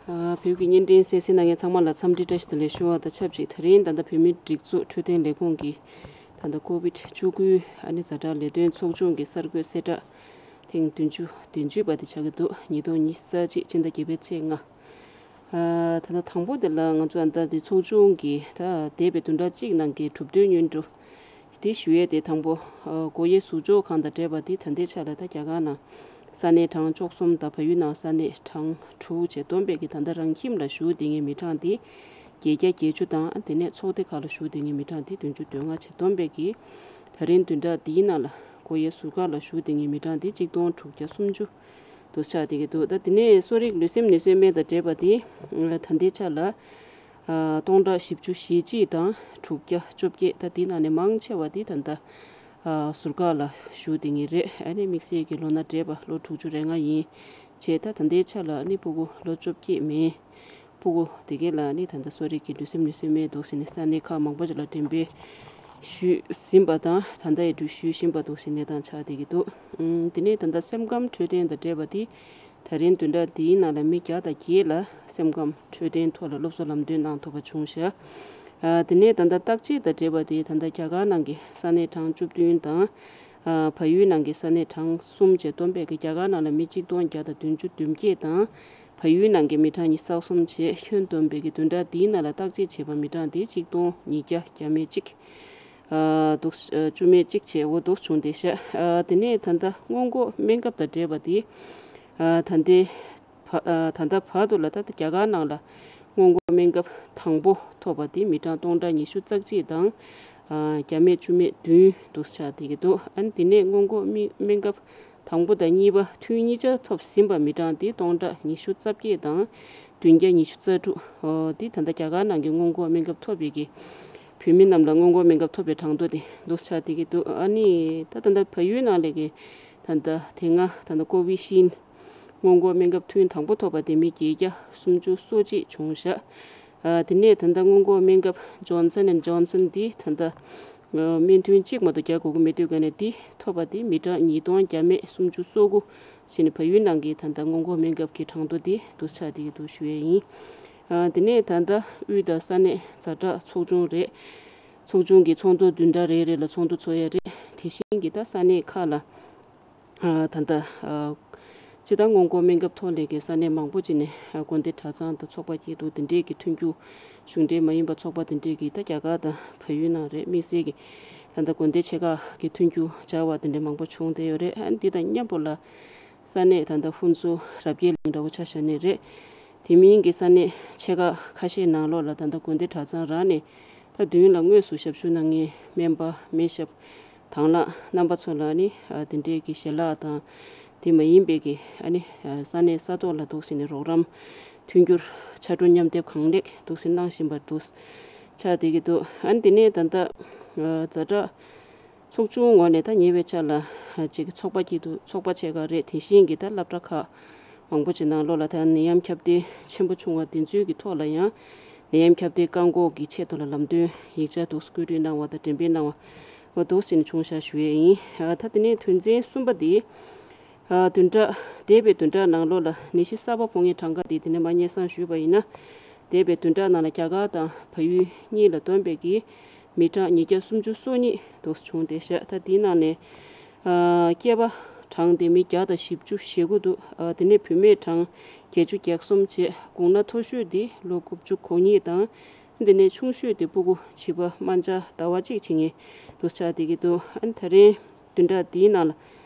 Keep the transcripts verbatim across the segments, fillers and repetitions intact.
ཨ། བོད་ཀྱི་བརྙན་འཕྲིན་གསན་གཟིགས་གནང་མཁན་ཚང་མ་ལ་འཚམས་འདྲི་བཀྲ་ཤིས་བདེ་ལེགས་ཞུ་བ་དང་ཆབས་ཅིག་དེ་རིང་ད་ལྟ་བོད་མིའི་སྒྲིག་འཛུགས་འཕྲོད་བསྟེན་ལས་ཁུངས་ཀྱི་ད་ལྟ་ཀོ་བིད་བཅུ་དགུ་ཨ་ནི་ཛ་དྲག་ལས་དོན་ཚོགས་ཆུང་གི་གསར་འགོད་གསལ་བསྒྲགས་ཐེངས་བདུན་ཅུ་དོན་གཅིག་པ་དེ་ཆགས་ཀྱི་འདུག་ཉིས་སྟོང་ཉི་ཤུ་རྩ་གཅིག་ཕྱི་ཟླ་བརྒྱད་པའི་ཚེས་ལྔ། ཨ། ད་ལྟ་དང་པོ་དེ་ལ་ང་ཚོ་ཨ་ད་དེ་ཚོགས་ཆུང་གི་ད་འདས་པའི་བདུན་ཕྲག་གཅིག་ནང་གི་གྲུབ་དོན་སྙན་སྒྲོན། དེ་ཞུ་ཡས་དེ་དང་པོ། ཨ། སྒོ་དབྱེ་ཟུར་འཇོག་ཁང་དང་འབྲེལ་བ་དེ་ད་ལྟའི་ཆ་ལ་ད་རྒྱ་གར་ནང་ས་གནས་གྲངས་བཅུ་གསུམ་དང་བལ་ཡུལ་ནང་ས་གནས་གྲངས་དྲུག་བཅས་བསྡོམས་པའི་གི་ད་ལྟ་རང་ཁྱིམ་ལ་བཞུགས་བསྡད་མཁན་མི་གྲངས་དེ་བརྒྱད་བརྒྱ་བརྒྱད་ཅུ་དང་། དེ་ནས་ཚོགས་སྡེ་ཁག་ལ་བཞུགས་བསྡད་མཁན་མི་གྲངས་དེ་བདུན་ཅུ་དོན་ལྔ་བཅས་བསྡོམས་པའི་གི་ད་རིང་བདུན་ཕྲག་འདིའི་ནང་ལ་སྒོ་དབྱེ་ཟུར་བཀག་ལ་བཞུགས་བསྡད་མཁན་མི་གྲངས་དེ་གཅིག་སྟོང་དྲུག་བརྒྱ་སུམ་ཅུ་དུ་ཆགས་བསྡད་ཀྱི་འདུག་ད་དེ་ནས་གསོ་རིག་ལུས་སེམས་ནུས་སའི་སྨན་དང་འབྲེལ་བ་དེ་ད་ལྟའི་ཆ་ལ། ཨ། སྟོང་ཕྲག་བཞི་བཅུ་ཞེ་གཅིག་དང་དྲུག་བརྒྱ་བཅོ་བརྒྱད། ད་དེའི་ནང་ནས་མང་ཆེ་བ་དེ་ད་ལྟ་ཨ་ཟུར་བཀག་ལ་བཞུགས་བསྡད་མཁན་རེད། ཨ་ནི་དམིགས་བསལ་གྱི་ལོ་ན་བགྲེས་པ་ལོ་དྲུག་ཅུ་རེ་ལྔ་ཡིན་བྱས། ད་ད་ལྟའི་ཆ་ལ་ཨ་ནི་སྤུ་གུ་ལོ་བཅོ་བརྒྱད་མིན་སྤུ་གུ་དེ་གས་ལ་ཨ་ནི་ད་ལྟ་གསོ་རིག་གི་ལུས་སེམས་ནུས་སའི་སྨན་འདུག་ཟེར་ནས་ས་གནས་ཁག་མང་པོ་ཅིག་ལ་འགྲེམས་སྤེལ་ཞུས་ཟིན་པ་དང་། ད་ལྟ་ཡང་འབྲུ་ཞུས་བཞིན་པ་འདུག་ཟེར་གནས་སྟངས་ཆགས་བསྡད་ཀྱི་འདུག་ཨུམ། དེ་ནས་ད་ལྟ་སེམས་ཁམས་འཕྲོད་བསྟེན་དང་འབྲེལ་བ་དེ། ད་རིང་བདུན་ཕྲག་འདིའི་ནང་ལ་མི་བརྒྱ་དང་བརྒྱད་ལ་སེམས་ཁམས་འཕྲོད་བསྟེན་ཐོག་ལ་སློབ་གསོ་ལམ་སྟོན་གནང་ཐུབ་པ་བྱུང་ཤག་ཨ། དེ་ནས་ད་ལྟ་བརྟག་དཔྱད་དང་འབྲེལ་བ་དེ་ད་ལྟ་རྒྱ་གར་ནང་གི་ས་གནས་གྲངས་བཅུ་བདུན་དང་། ཨ། བལ་ཡུལ་ནང་གི་ས་གནས་གྲངས་གསུམ་བཅས་བསྡོམས་པས་ཀྱི་རྒྱ་གར་ནང་ལ་མི་གཅིག་སྟོང་བརྒྱ་དང་བདུན་ཅུ་དོན་བརྒྱད་དང་། བལ་ཡུལ་ནང་གི་མི་གྲངས་ཉི་ཤུ་རྩ་གསུམ་བཅས་ཁྱོན་བསྡོམས་པས་ཀྱི་བདུན་ཕྲག་འདིའི་ནང་ལ་བརྟག་དཔྱད་བྱས་པ་མི་གྲངས་དེ་གཅིག་སྟོང་ཉིས་བརྒྱ་བརྒྱ་མེད་གཅིག་ཨ། འདུག་ཨ། བཅུ་མེད་གཅིག་བྱས་འོ་འདུག་བྱུང་བསྡད་ཤག་ཨ། དེ་ནས་ད་ལྟ་སྔོན་འགོག་སྨན་ཁབ་དང་འབྲེལ་བ་དེ། ཨ། ད་ལྟའི་བ། ཨ། ད་ལྟ་བར་དུ་ལ་ད་ལྟ་རྒྱ་གར་ནང་ལ་སྔོན་འགོག་སྨན་ཁབ་དང་པོ་ཐོབ་པ་དེ་མི་གྲངས་སྟོང་ཕྲག་ཉི་ཤུ་རྩ་གཅིག་དང་། ཨ། བརྒྱ་མེད་བཅུ་མེད་བདུན་འདུག་ཆགས་བསྡད་ཀྱི་འདུག་ཨ་ནི་དེ་ནས་སྔོན་འགོག་སྨན་སྨན་ཁབ་དང་པོ་དང་གཉིས་པ་ཐུན་གཉིས་ཆ་ཐོབ་ཟིན་པ་མི་གྲངས་དེ་སྟོང་ཕྲག་ཉི་ཤུ་རྩ་བརྒྱད་དང་བདུན་བརྒྱ་ཉི་ཤུ་རྩ་དྲུག་འོ་དེ་ད་ལྟ་རྒྱ་གར་ནང་གི་སྔོན་འགོག་སྨན་ཁབ་ཐོབ་པའི་གི་བོད་མི་རྣམས་ལ་སྔོན་འགོག་སྨན་ཁབ་ཐོབ་པའི་གྲངས་ཐོ་དེ་འདུག་ཆགས་བསྡད་ཀྱི་འདུག་ཨ་ནི་ད་ད་ལྟ་བལ་ཡུལ་ནང་ལས་ཀྱི་ད་ལྟ་དེ་སྔ་ད་ལྟ་ཀོ་བི་ཤིལ་སྔོན་འགོག་སྨན་ཁབ་ཐུན་དང་པོ་ཐོབ་པ་དེ་མི་བརྒྱད་བརྒྱ་སུམ་ཅུ་སོ་གཅིག་བྱུང་ཤག་ཨ། དེ་ནས་ད་ལྟ་སྔོན་འགོག་སྨན་ཁབ་Johnson and Johnson་འདི་ད་ལྟ་ཨ། སྨན་ཐུན་གཅིག་མ་གཏོགས་རྒྱག་དགོས་ཀྱི་མེད་དུས་ག་ནས་འདི་ཐོབ་པ་དེ་མི་གྲངས་ཉིས་སྟོང་བརྒྱ་མེད་སུམ་ཅུ་སོ་དགུ་ཟིན་ནས་བལ་ཡུལ་ནང་གི་ད་ལྟ་སྔོན་འགོག་སྨན་ཁབ་ཀྱི་གྲངས་ཐོ་དེ་འདུག་ཆགས་བསྡད་ཀྱི་འདུག་ཞུ་ཡས་ཡིན། ཨ། དེ་ནས་ད་ལྟ་དབུས་དང་ས་གནས་ཛ་དྲག་ཚོགས་ཆུང་རེད། ཚོགས་ཆུང་གི་ཚོགས་འདུ་བདུན་ཕྲག་རེ་རེ་ལ་ཚོགས་འདུ་ཚོགས་ཡས་རེད། དེ་བཞིན་གྱི་ད་ས་གནས་ཁག་ལ། ཨ། ད་ལྟ་ཨ། སྤྱི་བཏང་སྔོན་འགོག་སྨན་ཁབ་ཐོག་ལས་ཀྱི་ས་གནས་མང་པོ་ཅིག་ནས་ཨ། དགོན་སྡེ་གྲྭ་ཚང་དང་ཚོགས་པ་སྐྱིད་སྡུག་དེ་འདྲས་ཀྱི་མཐུན་འགྱུར་གཞུང་འབྲེལ་མ་ཡིན་པ་ཚོགས་པ་དེ་འདྲས་ཀྱིས་ད་རྒྱ་གར་དང་བལ་ཡུལ་ནང་རེད། དམིགས་བསལ་གྱི་ད་ལྟ་དགོན་སྡེ་ཆེ་ཁག་གི་མཐུན་འགྱུར་སྦྱར་བ་དེ་འདྲས་མང་པོ་བྱུང་བསྡད་ཡོད་རེད། ཨ། འདི་དང་མཉམ་པོ་ལ་ས་གནས་ད་ལྟ་ཧུན་སུར་རབ་རྒྱས་གླིང་འདྲ་བོ་ཆ་བཞག་ནས་རེད། དེ་མིན་གྱི་ས་གནས་ཆེ་ཁག་ཁ་ཤས་ནང་ལོགས་ལ་ད་ལྟ་དགོན་སྡེ་གྲྭ་ཚང་རང་ནས་ད་མདུན་ལ་དངོས་སུ་ཞབས་ཞུ་གནང་མཁན་སྨན་པ་སྨན་ཞབས་དང་བླངས་རྣམ་པ་ཚོ་ལ་ནི་ཨ། དེ་འདྲའི་གི་ཞལ་ལག་དང་དེ་མ་ཡིན་པའི་གི་ཨ་ནི་ཨ། ས་གནས་ས་ཐོག་ལ་འདུག་ཟེར་ནས་རོགས་རམ་མཐུན་འགྱུར་ཕྱར་གྲུ་མཉམ་འདེགས་གང་ལེགས་འདུག་ཟེར་གནང་བཞིན་པར་འདུག་ཆགས་བསྡད་ཀྱི་འདུག་ཨ་ནི་དེ་ནས་ད་ལྟ་ཨ། ཛ་དྲག་ཚོགས་ཆུང་ངོས་ནས་ད་ཉེ་བའི་ཆར་ལ་ཅིག་ཚོགས་པ་སྐྱིད་སྡུག་ཚོགས་པ་ཆེ་ཁག་རེད། དེ་བཞིན་གྱི་ད་སློབ་གྲྭ་ཁག་མང་པོ་ཅིག་ནང་ལོགས་ལ་ད་ནད་ཡམས་ཁྱབ་གདལ་ཆེན་པོ་བྱུང་བ་དེ་ཚོའི་གི་ཐོག་ལ་ཡང་ནད་ཡམས་ཁྱབ་གདལ་བཀག་འགོག་གི་ཆེད་དུ་ལ་ལམ་སྟོན་ཡིག་ཆ་འདུག་བཀོད་སྒྲིག་གནང་བ་དང་འགྲེམས་སྤེལ་གནང་བ་འོ་འདུག་ཟེར་ནས་བྱུང་བཞག་ཞུ་ཡས་ཡིན། ད་དེ་ནས་དོན་ཚན་གསུམ་པ་དེ། ཨ། བདུན་ཕྲག་འདས་པའི་བདུན་ཕྲག་ནང་ལོགས་ལ་ནད་གཞི་གསར་པ་ཕོག་མཁན་གྲངས་ཀ་དེ་དེ་ནས་མར་སྙན་སེང་ཞུས་པ་ཡིན་ན། འདས་པའི་བདུན་ཕྲག་ནང་ལ་རྒྱ་གར་དང་བལ་ཡུལ་གཉིས་ལ་བསྡོམས་པའི་གི་མི་གྲངས་ཉིས་བརྒྱ་སུམ་ཅུ་སོ་གཉིས་འདུག་བྱུང་བསྡད་ཤག་ད་དེའི་ནང་ནས་ཨ། སྐྱེས་པ་གྲངས་དེ་མི་བརྒྱ་དང་བཞི་བཅུ་ཞེ་དགུ་འདུག་ཨ། དེ་ནས་བུད་མེད་གྲངས་བརྒྱད་ཅུ་གྱ་གསུམ་བྱས། དགུང་ན་མཐོ་ཤོས་དེ་ལོ་དགུ་བཅུ་གོ་གཉིས་དང་། དེ་ནས་ཆུང་ཤོས་དེ་སྤུ་གུ་བྱིས་པ་དམར་འབྱར་ཟླ་བ་གཅིག་བྱེད་མཁན་འདུག་ཆགས་བསྡད་ཀྱི་འདུག་ཨ་ནི་ད་རིང་བདུན་ཕྲག་འདིའི་ནང་ལ་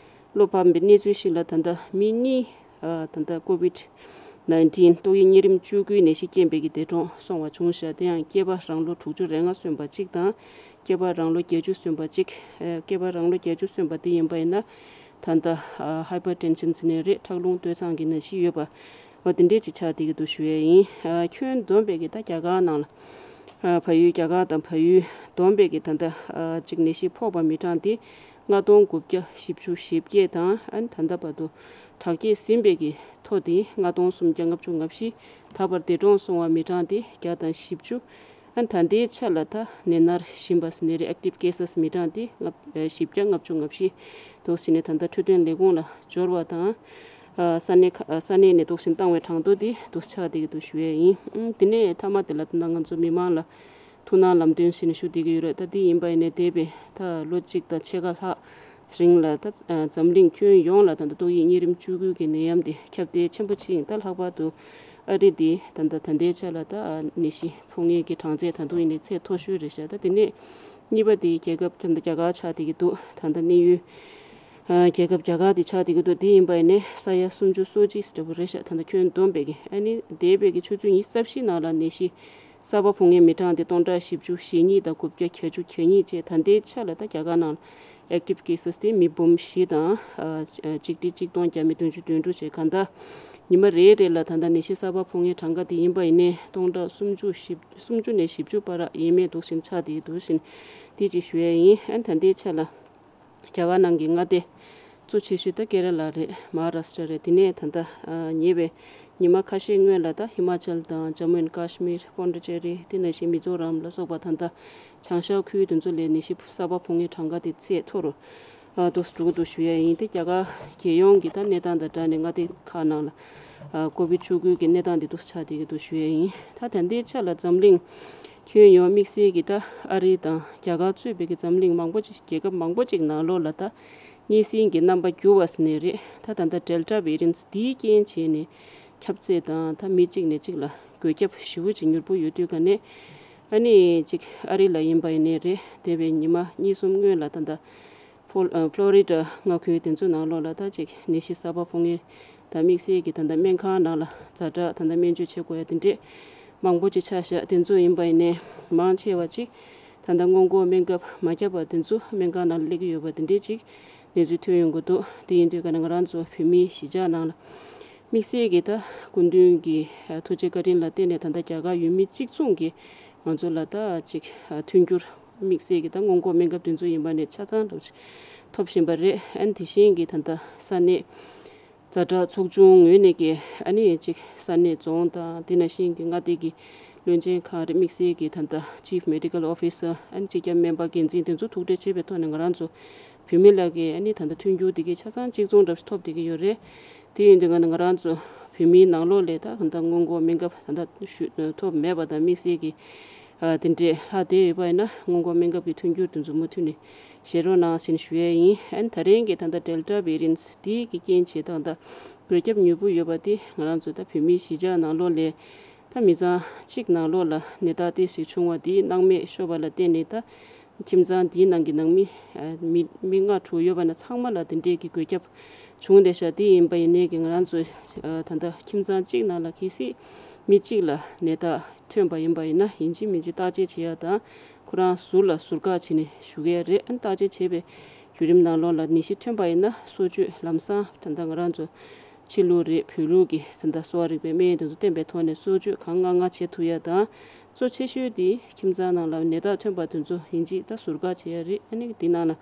བློ་ཕམ་པའི་གནས་ཚུལ་ཞིག་ལ་ད་ལྟ་མི་གཉིས་ཨ། ད་ལྟ་ཀོ་བིད་ནའིན་ཊིན་ཏོག་དབྱིབས་གཉན་རིམས་བཅུ་དགུའི་ནད་གཞི་རྐྱེན་པས་ཀྱི་འདས་གྲོངས་སོང་བ་བྱུང་ཤག་དེ་ཡང་སྐྱེས་པ་རང་ལོ་དྲུག་ཅུ་རེ་ལྔ་སོན་པ་གཅིག་དང་། སྐྱེས་པ་རང་ལོ་བརྒྱད་ཅུ་སོན་པ་གཅིག་ཨ། སྐྱེས་པ་རང་ལོ་བརྒྱད་ཅུ་སོན་པ་དེ་ཡིན་པ་ཡིན་ན་ད་ལྟ་ཨ། ཧའི་པར་ཊེན་ཤན་ཟེར་ནས་རེད། ཁྲག་རླུང་སྟོད་འཚངས་ཀྱི་ནད་གཞི་ཡོད་པ། འོ་དེ་འདྲས་ཅིག་ཆགས་བསྡད་ཀྱི་འདུག་ཞུ་ཡས་ཡིན། ཨ། ཁྱོན་བསྡོམས་པས་ཀྱི་ད་རྒྱ་གར་ནང་ལ། ཨ། བལ་ཡུལ་རྒྱ་གར་དང་བལ་ཡུལ་བསྡོམས་པས་ཀྱི་ད་ལྟ་ཨ། གཅིག་ནད་གཞི་ཕོག་པ་མི་གྲངས་དེ་ལྔ་སྟོང་དགུ་བརྒྱ་བཞི་བཅུ་ཞེ་བརྒྱད་དང་། ཨ་ནི་ད་ལྟ་བར་དུ་དྲག་སྐྱེད་ཟིན་པའི་ཀྱི་མཐོ་དེ་ལྔ་སྟོང་སུམ་བརྒྱ་ལྔ་བཅུ་ང་བཞི། ད་བར་འདས་གྲོངས་སོང་བ་མི་གྲངས་དེ་བརྒྱ་དང་བཞི་བཅུ། ཨ་ནི་ད་ལྟའི་ཆ་ལ་ད་ནད་མནར་བཞིན་པ་ཟེར་ནས་རེད། ཨེག་ཊིབ་ཀེ་སེ་སི་མི་གྲངས་དེ་ལྔ། ཨ། བཞི་བརྒྱ་ལྔ་བཅུ་ང་བཞི་འདུག་ཟེར་ནས་ད་ལྟ་འཕྲོད་བསྟེན་ལས་ཁུངས་ལ་འབྱོར་བ་དང་། ས་གནས་ཁ་ས་གནས་ནས་འདུག་སེ་བཏང་བའི་གྲངས་ཐོ་དེ་འདུག་ཆགས་བསྡད་ཀྱི་འདུག་ཞུ་ཡས་ཡིན། དེ་ནས་མཐའ་མ་དེ་ལ་ད་ང་ཚོ་མི་མང་ལ་ཐུགས་སྣང་ལམ་སྟོན་ཟེར་ནས་ཞུ་བསྡད་ཀྱི་ཡོད་རེད། ད་དེ་ཡིན་པ་ཡིན་ནའི་འདས་པའི་ད་ལོ་གཅིག་དང་ཕྱེད་ཀ་ལྷག་རིང་ལ་ད་འཛམ་གླིང་ཁྱོན་ཡོངས་ལ་ད་ལྟ་ཏོག་དབྱིབས་གཉན་རིམས་བཅུ་དགུ་གི་ནད་ཡམས་དེ་ཁྱབ་གདལ་ཆེན་པོ་ཕྱིན། ད་ལྷག་པར་དུ་ཨ་རི་དེ་ད་ལྟ་ད་ལྟའི་ཆ་ལ་ད་ནད་གཞི་ཕོག་མཁན་གྱི་གྲངས་ཚད་ད་དུང་ཡིན་ནའི་ཚད་མཐོ་ཤོས་རེད་ཤག་ད་དེ་ནས་གཉིས་པ་དེ་རྒྱལ་ཁབ་ད་ལྟ་རྒྱ་གར་ཆགས་བསྡད་ཀྱི་འདུག་ད་ལྟ་གནས་ཡུལ་རྒྱལ་ཁབ་རྒྱ་གར་དེ་ཆགས་བསྡད་ཀྱི་འདུག་དེ་ཡིན་པ་ཡིན་ནའི་ས་ཡ་སུམ་ཅུ་སོ་གཅིག་འདྲ་པོ་རེད་ཤག་ད་ལྟ་ཁྱོན་བསྡོམས་པས་ཀྱི་ཨ་ནི་འདས་པའི་གི་ཆུ་ཚོད་ཉི་ཤུ་རྩ་བཞི་ནང་ལ་ནད་གཞི་གསར་པ་ཕོག་མཁན་མི་གྲངས་དེ་སྟོང་ཕྲག་བཞི་བཅུ་ཞེ་གཉིས་དང་དགུ་བརྒྱ་གྱ་བཅུ་གྱ་གཉིས་བཅས། ད་ལྟའི་ཆ་ལ་ད་རྒྱ་གར་ནང་active cases་དེ་མི་འབུམ་བཞི་དང་ཨ་ཆིག་ཁྲི་གཅིག་སྟོང་བརྒྱ་མེད་བདུན་ཅུ་དོན་དྲུག་བཅས། གང་ལྟར་ཉི་མ་རེ་རེ་ལ་ད་ལྟ་ནད་གཞི་གསར་པ་ཕོག་མཁན་གྲངས་ཀ་དེ་ཡིན་པ་ཡིན་ནའི་སྟོང་ཕྲག་སུམ་ཅུ་བཞི་སུམ་ཅུ་ནས་བཞི་བཅུ་བར་ཡས་མས་འདུག་བཞིན་ཆགས་བསྡད་འདུག་བཞིན་དེ་ཅིག་ཞུ་ཡས་ཡིན། ཨ་ནི་ད་ལྟའི་ཆ་ལ་རྒྱ་གར་ནང་གི་མངའ་སྡེ་གཙོ་ཆེ་ཤོས་ད་ཀེ་ར་ལ་རེད། མ་ཧཱ་རཱ་སི་ཏྲ་རེད། དེ་ནས་ད་ལྟ་ཉེ་བའི་ཉི་མ་ཁ་ཤས་སྔོན་ལ་ད་ཧི་མ་ཅལ་དང་ཇམ་མུ་ཨེན་ཀ་ཤི་མིར། པོན་ཌི་ཅེ་རི། དེ་ནང་བཞིན་མི་ཛོ་རམ་ལ་སོགས་པ་ད་ལྟ་བྱང་ཤར་ཁུལ་དེ་ཚོ་ལ་ནད་གཞི་གསར་པ་ཕོག་མཁན་གྲངས་ཀ་དེ་ཚད་མཐོ་རུ་ཨ་འདུག་སེ་འགྲོ་གི་འདུག་ཞུ་ཡས་ཡིན། དེ་རྒྱ་གར་རྒྱལ་ཡོངས་ཀྱི་ད་གནས་སྟངས་དང་སྦྲགས་ནས་མངའ་སྡེ་ཁག་ནང་ལ་ཨ་ཀོ་བིད་བཅུ་དགུ་གི་གནས་སྟངས་དེ་འདུག་སེ་ཆགས་བསྡད་ཀྱི་འདུག་ཞུ་ཡས་ཡིན། ད་ད་ལྟའི་ཆ་ལ་འཛམ་གླིང་ཁྱོན་ཡོངས་དམིགས་བསལ་གྱི་ད་ཨ་རི་དང་རྒྱ་གར་གཙོས་པའི་གི་འཛམ་གླིང་མང་པོ་ཅིག་རྒྱལ་ཁབ་མང་པོ་ཅིག་ནང་ལོགས་ལ་ད་གཉན་སྲིན་གྱི་རྣམ་པ་འགྱུར་བ་ཟེར་ནས་རེད། ད་ད་ལྟ་ཌེལ་ཊ་བེ་རི་ཡན་སི་དེའི་རྐྱེན་བྱས་ནས་ཁྱབ་ཚད་དང་ད་མི་གཅིག་ནས་གཅིག་ལ་འགོས་ཁྱབ་ཞེ་པོ་ཅིག་མྱུར་པོ་ཡོད་དུས་ག་ནས་ཨ་ནི་ཅིག་ཨ་རི་ལ་ཡིན་པ་ཡིན་ནའི་རེད། འདས་པའི་ཉི་མ་གཉིས་གསུམ་སྔོན་ལ་ད་ལྟ་ཕོ་ཨ་ཕློ་རི་ཌ་མངའ་ཁུལ་དེ་ཚོའི་ནང་ལོགས་ལ་ད་ཅིག་ནད་གཞི་གསར་པ་ཕོག་མཁན་དང་དམིགས་བསལ་གྱི་ད་ལྟ་སྨན་ཁང་ནང་ལ་ཛ་དྲག་ད་ལྟ་སྨན་བཅོས་བྱེད་དགོས་ཡ་དེ་འདྲས་མང་པོ་ཅིག་ཆགས་ཤག་དེ་ཚོ་ཡིན་པ་ཡིན་ནའི་མང་ཆེ་བ་ཅིག་ད་ལྟ་སྔོན་འགོག་སྨན་ཁབ་མ་བརྒྱབ་པ་དེ་ཚོ་སྨན་ཁང་ནང་ལ་སླེབས་ཀྱི་ཡོད་པ་དེ་འདྲས་ཅིག་གནས་ཚུལ་ཐོན་ཡོང་གི་འདུག་དེ་ཡིན་དུས་ག་ནས་ང་རང་ཚོ་བོད་མིའི་གཞིས་ཆགས་ནང་ལ་དམིགས་བསལ་གྱི་ད་སྐུ་མདུན་གྱི་ཐུགས་རྗེ་བཀའ་དྲིན་ལ་བརྟེན་ནས་ད་ལྟ་རྒྱ་གར་ཡུལ་མི་གཅིག་མཚུངས་ཀྱིས་ང་ཚོ་ལ་ད་ཅིག་མཐུན་འགྱུར་དམིགས་བསལ་གྱི་ད་སྔོན་འགོག་སྨན་ཁབ་དེ་ཚོ་ཡིན་པ་ནས་ཆ་ཚང་འདྲ་པོ་ཅིག་ཐོབ་བཞིན་པ་རེད། ཨ་ནི་དེ་བཞིན་གྱི་ད་ལྟ་ས་གནས་ཛ་དྲག་ཚོགས་ཆུང་ངོས་ནས་ཀྱི་ཨ་ནི་ཅིག་ས་གནས་རྫོང་དང་དེ་ནང་བཞིན་གྱི་མངའ་སྡེ་གི་བློན་ཆེན་ཁག་རེད། དམིགས་བསལ་གྱི་ད་ལྟ་ཅིབ་མེ་ཌི་ཀལ་ཨོ་ཕི་སར་ཨ་ནི་སྤྱི་ཁྱབ་སྨན་པ་འགན་འཛིན་དེ་ཚོ་ཐུག་འཕྲད་བྱས་པའི་ཐོག་ནས་ང་རང་ཚོ་བོད་མི་ལ་གི་ཨ་ནི་ད་ལྟ་མཐུན་འགྱུར་དེ་གའི་ཆ་ཚང་གཅིག་མཚུངས་འདྲ་པོ་ཞིག་ཐོབ་བསྡད་ཀྱི་ཡོད་རེད། དེ་ཡིན་དུས་ང་ང་རང་ཚོ་བོད་མིའི་ནང་ལོགས་ལ་ད་ད་ལྟ་སྔོན་འགོག་སྨན་ཁབ་ད་ལྟ་ཞུ་ཐོབ་མེད་པ་དང་དམིགས་བསལ་གྱི་ཨ་དེ་འདྲས་ལྷག་བསྡད་ཡོད་པ་ཡིན་ན་སྔོན་འགོག་སྨན་ཁབ་ཀྱི་མཐུན་འགྱུར་དེ་ཚོ་མུ་མཐུད་ནས་བཞེས་རོགས་གནང་ཞེས་ཞུ་ཡས་ཡིན། ཨ་ནི་ད་རིང་གི་ད་ལྟ་ཌེལ་ཊ་བེ་རི་ཡན་སི་དེའི་གི་རྐྱེན་བྱས་ད་ལྟ་འགོས་ཁྱབ་མྱུར་པོ་ཡོད་པ་དེ་ང་རང་ཚོ་ད་བོད་མིའི་གཞིས་ཆགས་ནང་ལོགས་ལ་ད་མི་ཚང་གཅིག་ནང་ལོགས་ལ་ནད་རྟགས་ཏོག་ཙམ་བྱུང་བ་དེའི་སྣང་མེད་ཤོར་བ་ལ་བརྟེན་ནས་ད་ཁྱིམ་ཚང་དེའི་ནང་གི་ནང་མི་ཨ་མི་མི་ལྔ་དྲུག་ཡོད་པ་ན་ཚང་མ་ལ་དེ་འདྲས་ཀྱི་འགོས་ཁྱབ་བྱུང་བསྡད་ཤག་དེ་ཡིན་པ་ཡིན་ནའི་གི་ང་རང་ཚོ་ཨ་ད་ལྟ་ཁྱིམ་ཚང་གཅིག་ནང་ལ་གལ་སྲིད་མི་གཅིག་ལ་ནད་རྟགས་ཐོན་པ་ཡིན་པ་ཡིན་ན་ཡིན་གཅིག་མིན་གཅིག་བརྟག་དཔྱད་བྱེད་ཡ་དང་ཁོ་རང་ཟུར་ལ་ཟུར་བཀག་བྱས་ནས་བཞུགས་ཡ་རེད། ཨ་ནི་བརྟག་དཔྱད་བྱས་པའི་བརྒྱུད་རིམ་ནང་ལོགས་ལ་ནད་གཞི་ཐོན་པ་ཡིན་ན་གསོ་བཅོས་ལམ་སང་ད་ལྟ་ང་རང་ཚོ་ཕྱི་ལུགས་རེད་བོད་ལུགས་ཀྱི་ད་ལྟ་གསོ་བ་རིག་པའི་སྨན་དེ་ཚོ་བསྟེན་པའི་ཐོག་ནས་གསོ་བཅོས་གང་སྔ་སྔ་བྱེད་ཐུབ་ཡ་དང་། གཙོ་ཆེ་ཤོས་དེ་ཁྱིམ་ཚང་ནང་ལ་ནད་རྟགས་ཐོན་པ་དེ་ཚོ་ཡིན་གཅིག་ད་ཟུར་བཀག་བྱེད་ཡ་རེད། ཨ་ནི་དེ་ནང་ལ་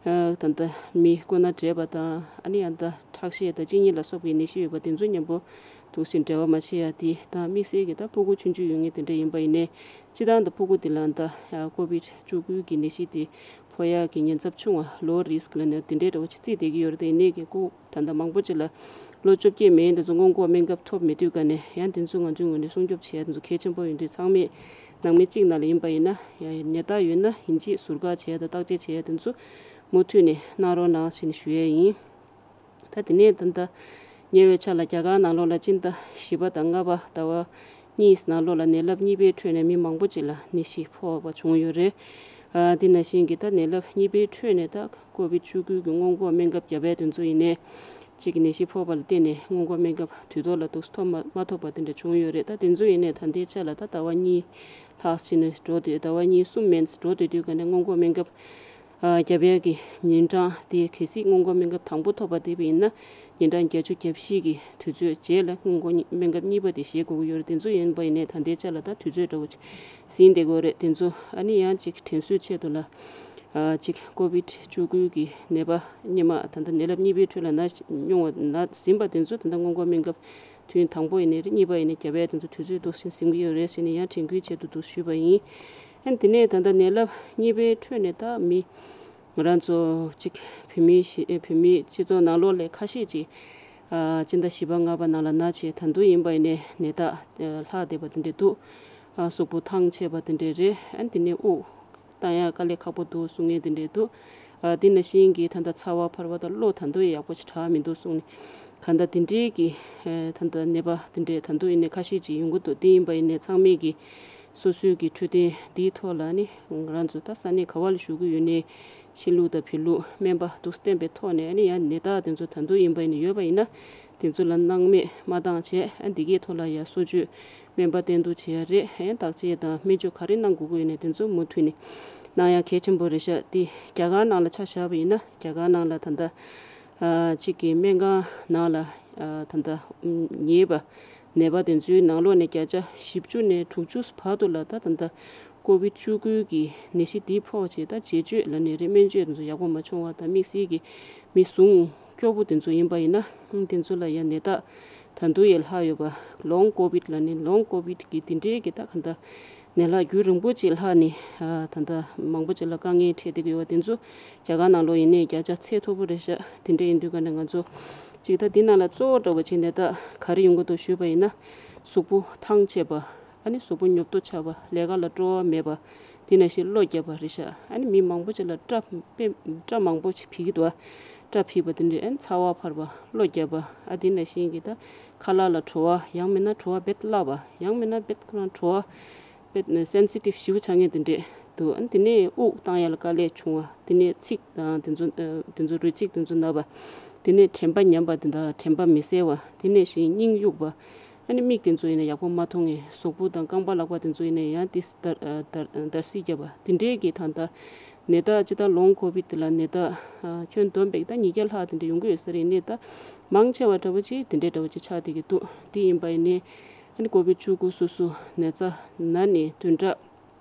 ཨ་ད་ལྟ་མི་སྐོར་ན་བགྲེས་པ་དང་ཨ་ནི་ཡང་ད་ཁྲག་ཤེད་དང་གཅིན་སྙི་ལ་སོགས་པའི་ནད་གཞི་ཡོད་པ་དེ་ཚོ་མཉམ་པོ་འདུག་སེ་འབྲེལ་བ་མ་བྱེད་ཡ་དེ་དང་དམིགས་བསལ་གྱི་ད་ཕྲུ་གུ་ཆུང་ཆུང་ཡོད་མཁན་དེ་འདྲ་ཡིན་པ་ཡིན་ནའི་སྤྱིར་བཏང་ད་ཕྲུ་གུ་དེ་ལ་ད་ཀོ་བིད་བཅུ་དགུ་གི་ནད་གཞི་དེ་ཕོག་ཡག་གི་ཉེན་ཚབས་ཆུང་བ་ལོ་རི་སི་ཀི་ལབ་ནས་དེ་འདྲའི་འདྲ་བོ་ཅིག་བརྩིས་བསྡད་ཀྱི་ཡོད་རེད། དེ་ཡིན་ནའི་གི་ཁོ་ད་ལྟ་མང་པོ་ཅིག་ལ་ལོ་བཅོ་བརྒྱད་མན་དེ་ཚོ་སྔོན་འགོག་སྨན་ཁབ་ཐོབ་མེད་དུས་ག་ནས་ཡང་དེ་ཚོ་ང་ཚོའི་ངོས་ནས་སྲུང་སྐྱོབ་བྱེད་ཡ་དེ་ཚོ་གལ་ཆེན་པོ་ཡིན་དུས་ཚང་མས་ནང་མི་གཅིག་ནང་ལ་ཡིན་པ་ཡིན་ན་ཡང་ནད་རྟགས་ཡོད་ན་ཡིན་གཅིག་ཟུར་བཀག་བྱེད་ཡ་དང་བརྟག་དཔྱད་བྱེད་ཡ་དེ་ཚོ་མུ་མཐུད་ནས་གནང་རོགས་གནང་ཞེས་ནས་ཞུ་ཡས་ཡིན། ད་དེ་ནས་ད་ལྟ་ཉེ་བའི་ཆར་ལ་རྒྱ་གར་ནང་ལོགས་ལ་སྤྱི་ཟླ་བཞི་པ་དང་ལྔ་པ་ཟླ་བ་གཉིས་ནང་ལོགས་ལ་ནད་རླབས་གཉིས་པའི་ཁྲོད་ནས་མི་མང་པོ་ཅིག་ལ་ནད་གཞི་ཕོག་པ་བྱུང་ཡོད་རེད། ཨ་དེ་ནང་བཞིན་གྱི་ད་ནད་རླབས་གཉིས་པའི་ཁྲོད་ནས་ད་ཀོ་བིད་བཅུ་དགུ་གི་སྔོན་འགོག་སྨན་ཁབ་བརྒྱབ་པའི་དེ་ཚོ་ཡིན་ནའི་གཅིག་གི་ནད་གཞི་ཕོག་པ་ལ་བརྟེན་ནས་སྔོན་འགོག་སྨན་ཁབ་དུས་ཐོག་ལ་འདུག་ཐོབ་མ་མ་ཐོབ་པ་དེ་འདྲ་བྱུང་ཡོད་རེད། ད་དེ་ཚོ་ཡིན་ནའི་ད་ལྟའི་ཆ་ལ་ད་ཟླ་བ་གཉིས་ལྷག་ཕྱིན་ནས་འགྲོ་དུས་ཟླ་བ་གཉིས་གསུམ་མན་འགྲོ་དུས་དུས་ག་ནས་སྔོན་འགོག་སྨན་ཁབ་ཨ་བརྒྱབ་ཡག་གི་ཉིན་གྲངས་དེ་གལ་སྲིད་སྔོན་འགོག་སྨན་ཁབ་དང་པོ་ཐོབ་པ་དེ་བས་ཡིན་ན་ཉིན་གྲངས་བརྒྱད་ཅུ་གྱ་བཞི་གི་དུས་ཚོད་རྗེས་ལ་སྔོན་འགོག་སྨན་ཁབ་གཉིས་པ་དེ་བཞེས་དགོས་ཀྱི་ཡོད་རེད། དེ་ཚོ་ཡིན་པ་ཡིན་ནའི་ད་ལྟའི་ཆ་ལ་ད་དུས་ཚོད་འདྲ་བོ་ཅིག་ཟིན་བསྡད་ཀྱི་ཡོད་རེད། དེ་ཚོ་ཨ་ནི་ཡང་ཅིག་དྲན་གསོའི་ཆེད་དུ་ལ་ཨ་ཅིག་ཀོ་བིད་བཅུ་དགུ་གི་ནད་པ་སྔོན་མ་ད་ལྟ་ནད་རླབས་གཉིས་པའི་ཁྲོད་ལ་ན་མྱོང་བ་ན་ཟིན་པ་དེ་ཚོ་ད་ལྟ་སྔོན་འགོག་སྨན་ཁབ་ཐུན་དང་པོ་ཡིན་ནའི་རེད། གཉིས་པ་ཡིན་ནའི་བརྒྱབ་ཡས་དེ་ཚོ་དུས་ཚོད་འདུག་སེ་ཟིན་གྱི་ཡོད་རེད་ཟེར་ནས་ཡང་དྲན་སྐུལ་ཆེད་དུ་འདུག་ཞུས་པ་ཡིན། ཨ་ནི་དེ་ནས་ད་ལྟ་ནད་རླབས་གཉིས་པའི་ཁྲོད་ནས་ད་མི་ང་རང་ཚོ་གཅིག་བོད་མི་ཞིག་བོད་མི་སྤྱི་ཚོགས་ནང་ལོགས་ལ་ཁ་ཤས་ཅིག་ ཨ་སྤྱི་ཟླ་བཞི་པ་ལྔ་པ་ནང་ལ་ན་ཆེ་ད་དུང་ཡིན་པ་ཡིན་ནའི་ནད་རྟགས་ཨ་ལྷག་བསྡད་པ་དེ་འདྲས་འདུག་ཨ་གཟུགས་པོ་ཐང་ཆད་པ་དེ་འདྲས་རེད། ཨ་དེ་ནས་དབུགས་བཏང་ཡག་དཀའ་ལས་ཁག་པོ་འདུག་གསུང་མཁན་དེ་འདྲས་འདུག་ཨ་དེ་ནང་བཞིན་གྱི་ད་ལྟ་ཚ་བ་འཕར་བ་དང་གློ་ད་དུང་ཡག་པོ་ཞིག་དྲག་མི་འདུག་གསུང་ནས་གང་ལྟར་དེ་འདྲས་ཀྱི་ཨ་ད་ལྟ་ནད་པ་དེ་འདྲས་ད་དུང་ཡིན་ནའི་ཁ་ཤས་ཅིག་ཡོང་གི་འདུག་དེ་ཡིན་པ་ཡིན་ནའི་ཚང་མས་ཀྱི་སོ་སོའི་གི་འཕྲོད་བསྟེན་འདིའི་ཐོག་ལ་ནི་ང་རང་ཚོ་ད་ས་གནས་ག་བ་ལ་བཞུགས་ཀྱི་ཡོད་ནའི་ཕྱི་ལུགས་དང་བོད་ལུགས་སྨན་པ་འདུག་བསྟེན་པའི་ཐོག་ནས་ཨ་ནི་ཡང་ནད་རྟགས་དེ་ཚོ་ད་དུང་ཡིན་པ་ཡིན་ན་ཡོད་པ་ཡིན་ན་དེ་ཚོ་ལ་སྣང་མེད་མ་བཏང་བྱས་ཨ་འདི་གའི་ཐོག་ལ་ཡང་གསོ་བཅོས་སྨན་པ་བསྟེན་གཏུག་བྱེད་ཡ་རེད། ཨ་བརྟག་དཔྱད་དང་སྨན་བཅོས་ག་རེ་གནང་དགོས་ཀྱི་ཡོད་ནའི་དེ་ཚོ་མུ་མཐུད་ནས་གནང་ཡ་གལ་ཆེན་པོ་རེད་ཤག་དེ་རྒྱ་གར་ནང་ལ་ཆ་བཞག་པ་ཡིན་ན་རྒྱ་གར་ནང་ལ་ད་ལྟ་ཨ་གཅིག་གི་སྨན་ཁང་ནང་ལ་ཨ་ད་ལྟ་ཉེས་པ་ནད་པ་དེ་ཚོའི་ནང་ལོགས་ནས་བརྒྱ་ཆ་བཞི་བཅུ་ནས་དྲུག་ཅུ་བར་དུ་ལ་ད་ད་ལྟ་ཀོ་བིད་བཅུ་དགུ་གི་ནད་གཞི་འདི་ཕོག་བྱས་ད་བརྗེ་བཅོས་ལ་ནད་རིགས་སྨན་བཅོས་དེ་ཚོ་ཡག་པོ་མ་བྱུང་བ་དང་དམིགས་བསལ་གྱི་མི་ཟུངས་སྐྱོ་པོ་དེ་ཚོ་ཡིན་པ་ཡིན་ན་དེ་ཚོ་ལ་ཡང་ནད་རྟགས་ད་དུང་ཡང་ལྷག་ཡོད་པ་ལོང་ཀོ་བིད་ལ་ནི་ལོང་ཀོ་བིད་ཀྱི་དེ་འདྲའི་གི་ད་ག་ད་ནད་ལྷག་རྒྱུན་རིང་པོ་ཅིག་ལྷག་ནས་ཨ་ད་ལྟ་མང་པོ་ཅིག་ལ་དཀའ་ངལ་འཕྲད་བསྡད་ཀྱི་ཡོད་པ་དེ་ཚོ་རྒྱ་གར་ནང་ལོགས་ཡིན་ནའི་བརྒྱ་ཆ་ཚད་མཐོ་པོ་རེད་ཤག་དེ་འདྲ་ཡིན་དུས་ག་ནས་ང་ཚོ་ཅིག་ད་འདི་ནང་ལ་གཙོ་བོ་འདྲ་བོ་བྱས་ནས་ད་ག་རེ་ཡོང་གི་འདུག་ཞུས་པ་ཡིན་ན་གཟུགས་པོ་ཐང་ཆད་པ་ཨ་ནི་གཟུགས་པོ་ཉོབ་ཏོ་ཆགས་པ་ལས་ཀ་ལ་སྤྲོ་བ་མེད་པ་དེ་ནང་བཞིན་གློ་བརྒྱབ་པ་རེད་ཤག་ཨ་ནི་མི་མང་པོ་ཅིག་ལ་སྐྲ་དཔེ་སྐྲ་མང་པོ་ཅིག་འཕིག་གི་འདུག་ཨ། སྐྲ་འཕིག་པ་དེ་འདྲས་ཨ་ནི་ཚ་བ་འཕར་བ་གློ་བརྒྱབ་པ་ཨ་དེ་ནང་བཞིན་གྱི་ད་ཁ་ལག་ལ་བྲོ་བ་ཡང་མིན་ན་བྲོ་བ་རྦད་བརླག་པ་ཡང་མིན་ན་རྦད་ཁོ་རང་བྲོ་བ་དཔེ་སེན་སི་ཊིབ་ཞེ་པོ་ཆགས་མཁན་དེ་འདྲས་འདུག་ཨ་ནི་དེ་ནས་དབུགས་བཏང་ཡ་ལ་དཀའ་ལས་བྱུང་བ། དེ་ནས་ཚིགས་དང་དེ་ཚོ་ཨ་དེ་ཚོ་རུས་ཚིགས་དེ་ཚོ་ན་བ། དེ་ནས་དྲན་པ་ཉམས་པ་དེ་དང་དྲན་པ་མི་གསལ་བ། དེ་ནས་བཞིན་སྙིང་གཡུག་པ། ཨ་ནི་མིག་དེ་ཚོ་ཡིན་ན་ཡག་པོ་མ་མཐོང་ངེས། གཟུགས་པོ་དང་རྐང་པ་ལག་པ་དེ་ཚོ་ཡིན་ན་ཡང་ཏིས་འདར་འདར་འདར་སིག་བརྒྱབ་པ་དེ་འདྲའི་གི་ད་ལྟ་ནད་རྟགས་ཇི་ལྟར་ལོང་ཀོ་བིད་དེ་ལ་ནད་རྟགས་ཁྱོན་བསྡོམས་པས་ད་ཉིས་བརྒྱ་ལྷག་དེ་འདྲ་ཡོང་གི་ཡོད་ས་རེད། ནད་རྟགས་མང་ཆེ་བ་འདྲ་བོ་ཅིག་དེ་འདྲའི་འདྲ་བོ་ཅིག་ཆགས་བསྡད་ཀྱི་འདུག་དེ་ཡིན་པ་ཡིན་ནའི་ཨ་ནི་ཀོ་བིད་བཅུ་དགུ་སོ་སོ་ནད་ཚ་ན་ནས་བདུན་ཕྲག་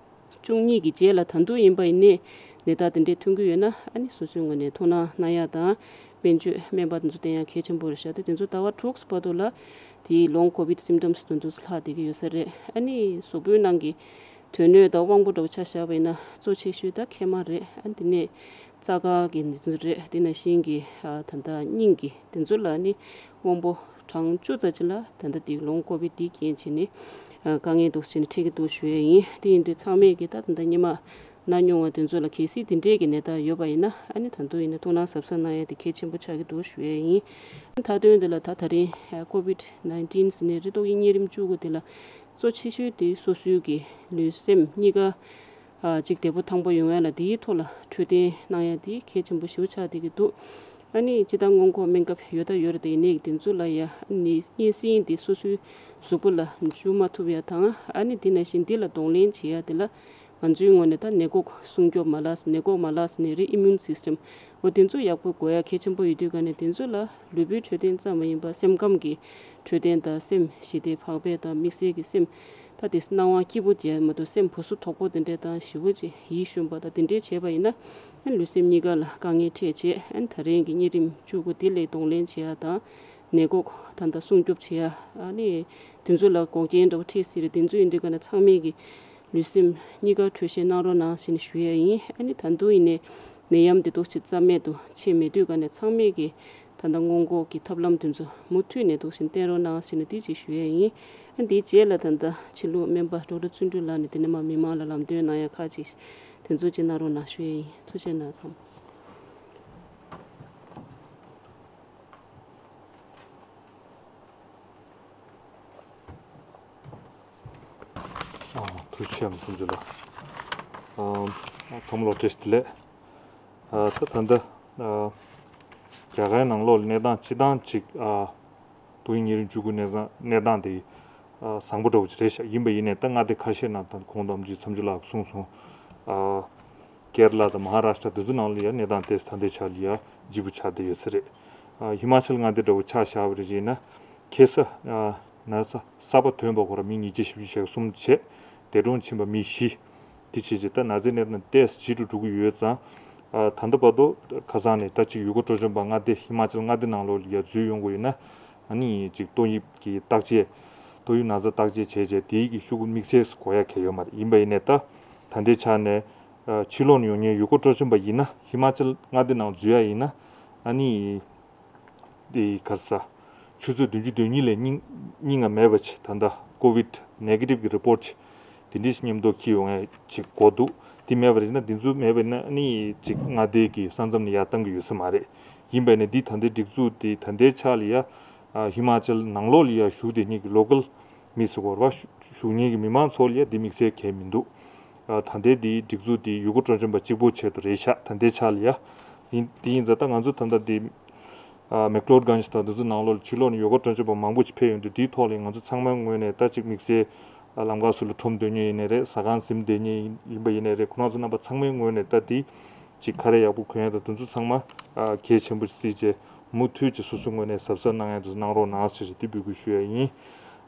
བཅུ་གཉིས་ཀྱི་རྗེས་ལ་ད་དུང་ཡིན་པ་ཡིན་ནའི་ནད་རྟགས་དེ་འདྲས་ཐོན་གྱི་ཡོད་ན་ཨ་ནི་སོ་སོའི་ངོས་ནས་ཐུགས་སྣང་གནང་ཡག་དང་སྨན་བཅོས་སྨན་པ་དེ་ཚོ་བསྟེན་ཡག་གལ་ཆེན་པོ་རེད་ཤག་དེ་དེ་ཚོ་ཟླ་བ་དྲུག་བར་དུ་ལ་དེའི་ལོང་ཀོ་བིད་སིམ་ཊམ་སི་དེ་ཚོ་ལྷག་བསྡད་ཀྱི་ཡོད་ས་རེད། ཨ་ནི་གཟུགས་པོའི་ནང་གི་དོན་སྣོད་དང་དབང་པོ་འདྲ་བོ་ཆ་བཞག་པ་ཡིན་ན་གཙོ་ཆེ་ཤོས་ད་མཁལ་མ་རེད། ཨ་ནི་དེ་ནས་རྩ་དཀར་གྱི་ནད་ཚོ་རེད། དེ་ནང་བཞིན་གྱི་ཨ་ད་ལྟ་སྙིང་གི་དེ་ཚོ་ལ་ནི་དབང་པོ་གྲངས་བཅུ་ཙམ་ཅིག་ལ་ད་ལྟ་དེ་ལོང་ཀོ་བིད་དེའི་རྐྱེན་བྱས་ནས་ཨ་དཀའ་ངལ་འདུག་ཟེར་ནས་འཕྲད་ཀྱི་འདུག་ཞུ་ཡས་ཡིན། དེ་ཡིན་དུས་ཚང་མས་ཀྱི་ད་ད་ལྟ་སྔོན་མ་ན་མྱོང་བ་དེ་ཚོ་ལ་གལ་སྲིད་དེ་འདྲའི་གི་ནད་རྟགས་ཡོད་པ་ཡིན་ན་ཨ་ནི་ད་དུང་ཡིན་ན་ཐུགས་སྣང་གཟབ་གཟབ་གནང་ཡས་དེ་གལ་ཆེན་པོ་ཆགས་ཀྱི་འདུག་ཞུ་ཡས་ཡིན། མཐའ་དོན་དེ་ལ་ད་ད་རིང་ཀོ་བིད་ནའིན་ཊིན་ཟེར་ནས་རིགས་ཏོག་དབྱིབས་གཉན་རིམས་བཅུ་དགུ་དེ་ལ་གཙོ་ཆེ་ཤོས་དེ་སོ་སོའི་གི་ལུས་སེམས་གཉིས་ཀ་ཨ་གཅིག་བདེ་པོ་ཐང་པོ་ཡོང་ཡ་ལ་དེའི་ཐོག་ལ་འཕྲོད་བསྟེན་གནང་ཡ་དེ་གལ་ཆེན་པོ་ཞེ་པོ་ཆགས་བསྡད་ཀྱི་འདུག་ཨ་ནི་སྤྱིར་བཏང་སྔོན་འགོག་སྨན་ཁབ་ཡོད་ད་ཡོད་རེད་དེ་ཡིན་ནའི་དེ་ཚོ་ལ་ཡ་ཨ་ནི་གཉན་སྲིན་དེ་སོ་སོའི་གཟུགས་པོ་ལ་འཇུ་མ་ཐུབ་ཡ་དང་ཨ་ནི་དེ་ནང་བཞིན་འདི་ལ་གདོང་ལེན་བྱེད་ཡ་དེ་ལ་ང་ཚོའི་ངོས་ནས་ད་ནད་འགོག་སྲུང་སྐྱོབ་མ་ལག་ནད་འགོག་མ་ལག་ནད་རིགས་ཨི་མུན་སིས་ཊམ་འོ་དེ་ཚོ་ཡག་པོ་དགོས་ཡ་གལ་ཆེན་པོ་ཡོད་དུས་ག་ནས་དེ་ཚོ་ལ་ལུས་པོའི་འཕྲོད་བསྟེན་ཙམ་མ་ཡིན་པར་སེམས་ཁམས་ཀྱི་འཕྲོད་བསྟེན་དང་སེམས་ཞི་བདེ་བག་ཕེབས་དང་དམིགས་བསལ་གྱི་སེམས་ད་དེ་སྣང་བ་སྐྱིད་པོ་རྒྱས་མ་གཏོགས་སེམས་བུ་སུ་དོག་པོ་དེ་འདྲས་དང་ཞི་བོ་ཅིག་ཡིད་ཞུམ་པ་དང་དེ་འདྲས་བྱས་པ་ཡིན་ན་ཨ་ལུས་སེམས་གཉིས་ཀ་ལ་དཀའ་ངལ་འཕྲད་བྱས་ཨ་ད་རིང་གི་གཉན་རིམས་བཅུ་དགུ་དེ་ལས་གདོང་ལེན་བྱེད་ཡ་དང་ནད་འགོག་ད་ལྟ་སྲུང་སྐྱོབ་བྱེད་ཡ་ཨ་ནི་དེ་ཚོ་ལ་འགོག་རྐྱེན་འདྲ་བོ་འཕྲད་སྲིད་རེད། དེ་ཚོ་ཡིན་དུས་ག་ནས་ཚང་མས་ཀྱི་ལུས་སེམས་གཉིས་ཀ་འཕྲོད་བཞེས་གནང་རོགས་གནང་ཟེར་ནས་ཞུ་ཡ་ཡིན། ཨ་ནི་ད་དུང་ཡིན་ནའི་ནད་ཡམས་འདི་དོག་ཅིག་རྩ་མེད་དུ་ཕྱིན་མེད་དུས་ག་ནས་ཚང་མས་ཀྱི་ད་ལྟ་སྔོན་འགོག་གི་ཐབས་ལམ་དེ་ཚོ་མུ་མཐུད་ནས་འདུག་བཞིན་བསྟེན་རོགས་གནང་ཟེར་ནས་འདི་ཅིག་ཞུ་ཡ་ཡིན། ཨ་འདིའི་རྗེས་ལ་ད་ལྟ་ཕྱི་ལུགས་སྨན་པ་ཌོག་ཊར་བརྩོན་འགྲུས་ལགས་ནས་དེ་ནས་མར་མི་མང་ལ་ལམ་སྟོན་གནང་ཡ་ཁག་ཅིག་དེ་ཚོ་ཅིག་གནང་རོགས་གནང་ཞུ་ཡ་ཡིན། ཐུགས་རྗེ་གནང་ཚང་མ། ཨ། ཐུགས་རྗེ་ཆེ་བསམ་རྒྱུ་ལ། ཨ། ཚང་མ་ལོ་བཀྲ་ཤིས་བདེ་ལེགས། ཨ། ད་ད་ལྟ་ཨ་རྒྱ་གར་ནང་ལོགས་ལ་གནས་སྟངས་སྤྱི་བཏང་ཅིག་ཨ་ཏོག་དབྱིབས་གཉན་རིམས་བཅུ་དགུ་གནས་སྟངས་གནས་སྟངས་དེ་ཨ་བཟང་པོ་འདྲ་བོ་ཅིག་རེད་ཤག་ཡིན་པ་ཡིན་ནའི་ད་མངའ་སྡེ་ཁ་ཤས་ནང་ད་གོང་དུ་ཨམ་ཆི་བསམ་རྒྱུ་ལགས་གསུངས་སོང་། ཨ། ཀེ་ར་ལ་དང་མ་ཧ་ར་ཤི་ཊ་དེ་ཚོ་ནང་ལ་ཡང་གནས་སྟངས་དེ་ད་ལྟའི་ཆ་ལ་ཡང་ལྗིད་པོ་ཆགས་བསྡད་ཡོད་ས་རེད། ཨ། ཧི་མ་ཅལ་མངའ་སྡེ་འདྲ་བོ་ཆ་བཞག་པ་རེད་ཅེ་ན། ཁ་སང་ཨ་ན་ཚ་གསར་པ་ཐོན་པ་ཁོ་རང་མི་ཉིས་བརྒྱ་བཞི་བཅུ་ཞེ་གསུམ་བྱས། འདས་གྲོངས་ཕྱིན་པ་མི་བཞི། དེ་བྱས་རྗེས་ད་ན་ཚའི་གནས་སྟངས་ཏོག་ཙམ་ལྗིད་རུ་འགྲོ་གི་ཡོད་ཙང་། ཨ། ད་ལྟ་བར་དུ་ཁ་སང་ནས་ད་ཅིག་ཡུལ་སྐོར་སྤྲོ་འཆམ་པ་མངའ་སྡེ་ཧི་མ་ཅལ་མངའ་སྡེ་ནང་ལོགས་ལ་ཡར་འཛུལ་ཡོང་དགོས་ཡོད་ན། ཨ་ནི་ཅིག་ཏོག་དབྱིབས་ཀྱི་བརྟག་དཔྱད། ཏོག་དབྱིབས་ན་ཚ་བརྟག་དཔྱད་བྱས་རྗེས་དེའི་གི་ཤོག་གུ་དམིགས་བསལ་དགོས་ཡ་གང་ཡང་ཡོད་མ་རེད། ཡིན་པ་ཡིན་ནའི་ད་ད་ལྟའི་ཆ་ནས་ཕྱི་ལོགས་ནས་ཡོང་མཁན་ཡུལ་སྐོར་སྤྲོ་འཆམ་པ་ཡིན་ན་ཧི་མ་ཅལ་མངའ་སྡེ་ནང་འཛུལ་ཡ་ཡིན་ན་ཨ་ནི་དེ་ག་རེ་ཟ། ཆུ་ཚོད་བདུན་ཅུ་དོན་གཉིས་ལས་སྙིང་སྙིང་ང་མེད་པ་ཅིག་ད་ལྟ་ཀོ་ཝིད་ནེ་གེ་ཊིབ་ཀྱི་རི་པོར་ཊི་ཅིག་དེ་འདྲ་ཞིག་མཉམ་དུ་འཁྱེར་ཡོང་ཡ་ཅིག་དགོས་འདུག་དེ་མེད་པ་རེད་ན། དེ་ཚོ་མེད་པ་ཡིན་ན་ནི་ཅིག་མངའ་སྡེ་གི་ས་མཚམས་ནས་ཡར་བཏང་གི་ཡོད་ས་མ་རེད། ཡིན་པ་ཡིན་ན་འདི་ད་ལྟའི་སྒྲིག་འཛུགས་དེ་ད་ལྟའི་ཆ་ལ་ཡ་ཨ་ཧི་མ་ཅལ་ནང་ལོགས་ལ་ཡ་བཞུགས་བསྡད་མཁན་གྱི་ལོ་ཀལ་མི་ཟེར་དགོས་རེད་པ། བཞུགས་མཁན་གྱི་མི་མང་ཚོ་ལ་ཡ་འདི་དམིགས་བསལ་གལ་མི་འདུག་ཨ་ད་ལྟའི་འདི་སྒྲིག་འཛུགས་འདི་ཡུལ་སྐོར་སྤྲོ་འཆམ་པ་གཅིག་པོ་ཆེད་དུ་རེད་ཤག་ད་ལྟའི་ཆ་ལ་ཡ། ཡིན་དེ་ཡིན་ཙང་ད་ང་ཚོ་ད་ལྟ་འདི་ཨ་མེག་ལོར་གྷན་ཇི་དང་དེ་ཚོ་ནང་ལོགས་ལ་ཕྱི་ལོགས་ནས་ཡུལ་སྐོར་སྤྲོ་འཆམ་པ་མང་པོ་ཞིག་ཕེབས་ཡོང་དུས། དེའི་ཐོག་ལ་ང་ཚོ་ཚང་མའི་ངོས་ནས་ད་ཅིག་དམིགས་བསལ་ཨ་ལམ་ཁ་ཟུར་ལ་ཁྲོམ་སྡོད་མཁན་ཡིན་ནའི་རེད། ཟ་ཁང་ཟིན་བསྡད་མཁན་ཡིན་པ་ཡིན་ནའི་རེད། ཁོ་རང་ཚོ་རྣམ་པ་ཚང་མའི་ངོས་ནས་ད་འདི་ཅིག་ཁ་རས་ཡག་པོ་གོན་ཡ་དང་དེ་ཚོ་ཚང་མ་ཨ་གལ་ཆེན་པོ་ཞིག་བརྩིས་བྱས་མུ་མཐུད་ཀྱིས་སོ་སོའི་ངོས་ནས་གཟབ་གཟབ་གནང་ཡ་དེ་ཚོ་གནང་རོགས་གནང་ཞེས་འདི་འབོད་སྐུལ་ཞུ་ཡ་ཡིན།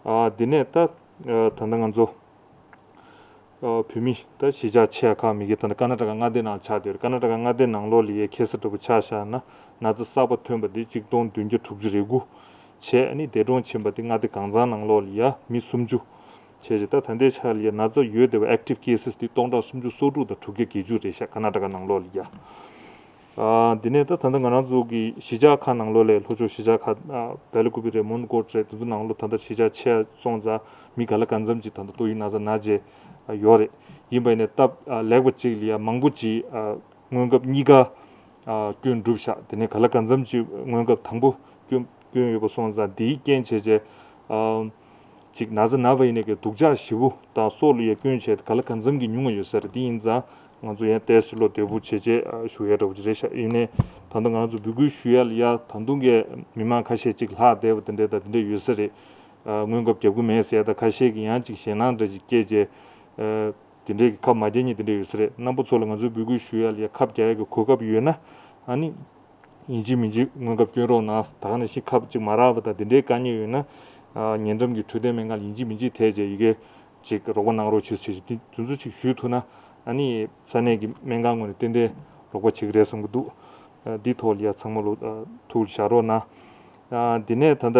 ཨ་དེ་ནས་ད་ཨ་ད་ལྟ་ང་ཚོ་ཨ་བོད་མི་ད་གཞིས་ཆགས་ཆེ་ཁག་མི་གི་ད་ནི་ཀར་ནཱ་ཊ་ཀ་མངའ་སྡེ་ནང་ཆགས་བསྡད་ཡོད་རེད། ཀར་ནཱ་ཊ་ཀ་མངའ་སྡེ་ནང་ལོགས་ལ་ཡའི་ཁ་ས་འདྲ་པོ་ཆ་བཞག་ན་ན་ཚ་གསར་པ་ཐོན་པ་འདི་གཅིག་སྟོང་བདུན་བརྒྱ་དྲུག་ཅུ་རེ་དགུ་བྱས། ཨ་ནི་འདས་གྲོངས་ཕྱིན་པ་འདི་མངའ་སྡེ་གང་ཚང་ནང་ལོགས་ལ་ཡ་མི་སུམ་ཅུ་བྱས་ཅིག་ད་ད་ལྟའི་ཆ་ལ་ཡ་ན་ཚ་ཡོད་བསྡད་པ་ཨེག་ཊིབ་ཀེ་སེ་སི་འདི་སྟོང་ཕྲག་སུམ་ཅུ་སོ་དྲུག་དང་དྲུག་བརྒྱ་བརྒྱད་ཅུ་རེད་ཤག་ཀར་ནཱ་ཊ་ཀ་ནང་ལོགས་ལ་ཡ། ཨ་འདི་ནས་ད་ད་ལྟ་ང་རང་ཚོ་གི་གཞིས་ཆགས་ཁག་ནང་ལོགས་ལ་ལྷོ་ཕྱོགས་གཞིས་ཆགས་ཁག་ཨ་བེ་ལ་ཀུ་པི་རེད། མོན་གྷོ་རེད། དེ་ཚོ་ནང་ལོགས་ད་ལྟ་གཞིས་ཆགས་ཆེ་སོང་ཙང་མི་ག་ལེར་གང་འཚམ་ཅིག་ད་ལྟ་ཏོག་དབྱིབས་ན་ཚ་ན་བྱས་ཡོད་རེད། ཡིན་པ་ཡིན་ནའི་སྟབས་ཨ་ལེགས་པ་ཅིག་ལ་ཡ་མང་པོ་ཅིག་ཨ་སྔོན་ཁབ་གཉིས་ཀ་ཨ་སྐྱོན་གྲུབ་ཤག་དེ་ནས་ག་ལེར་གང་འཚམ་ཅིག་སྔོན་ཁབ་དང་པོ་སྐྱོན་སྐྱོན་ཡོད་པ་སོང་ཙང་དེའི་རྐྱེན་བྱས་བྱས་ཨ། ཅིག་ན་ཚ་ན་བ་ཡིན་ནའི་གི་སྡུག་ཅག་ཞེ་པོ་དང་སྲོག་ལ་ཡ་སྐྱོན་བྱས་ག་ལེར་གང་འཚམ་གྱི་ཉུང་བ་ཡོད་ས་རེད། དེ་ཡིན་ཙང་ང་ཚོ་ཡང་ཏོག་ཙམ་བློ་བདེ་པོ་བྱེད་ཅེས་ཞུ་ཡ་འདྲ་བོ་ཅིག་རེད་ཤག་ཡིན་ནའི་ད་ལྟ་ང་ཚོ་འབོད་སྐུལ་ཞུ་ཡ་ལ་ཡ་ད་དུང་གི་མི་མང་ཁ་ཤས་ཅིག་ལྷག་བསྡད་པ་དེ་འདྲས་དང་དེ་འདྲས་ཡོད་ས་རེད། སྔོན་ཁབ་རྒྱབ་ཀྱི་མེད་ཟེར་ཡ་དང་ཁ་ཤས་ཀྱིས་ཡང་ཅིག་ཞེད་སྣང་འདྲ་ཅིག་སྐྱེས་བྱས། དེ་འདྲའི་གི་ཁབ་མ་རྒྱག་མཁན་དེ་འདྲ་ཡོད་ས་རེད། རྣམ་པ་ཚོ་ལ་ང་ཚོས་འབོད་སྐུལ་ཞུ་ཡ་ལ་ཡ་ཁབ་རྒྱག་ཡ་གི་གོ་སྐབས་ཡོད་ན་ཨ་ནི་ཡིན་གཅིག་མིན་གཅིག་སྔོན་ཁབ་སྐྱོན་རོགས་གནང་། ད་ག་ནང་བཞིན་ཁབ་ཅིག་མ་རག་པ་དང་དེ་འདྲའི་དཀའ་ངལ་ཡོད་ན་ཉེ་འགྲམ་གྱི་འཕྲོད་བསྟེན་སྨན་ཁང་ལ་ཡིན་གཅིག་མིན་གཅིག་ཐད་བྱས་ཡི་གེ་ཅིག་རོགས་པ་གནང་རོགས་བྱེད་ཟེར་ཞིག་དེ་ཚོ་ཅིག་ཞུས་ཐུབ་ན་ཨ་ནི་ས་གནས་ཀྱི་སྨན་ཁང་ངོས་ནས་ཏན་ཏན་རོགས་པ་བྱེད་ཀྱི་རེད་བསམ་གྱི་འདུག་འདིའི་ཐོག་ལ་ཡ་ཚང་མ་ལོ་ཐུགས་ལ་བཞག་རོགས་གནང་། འདི་ནས་ད་ལྟ་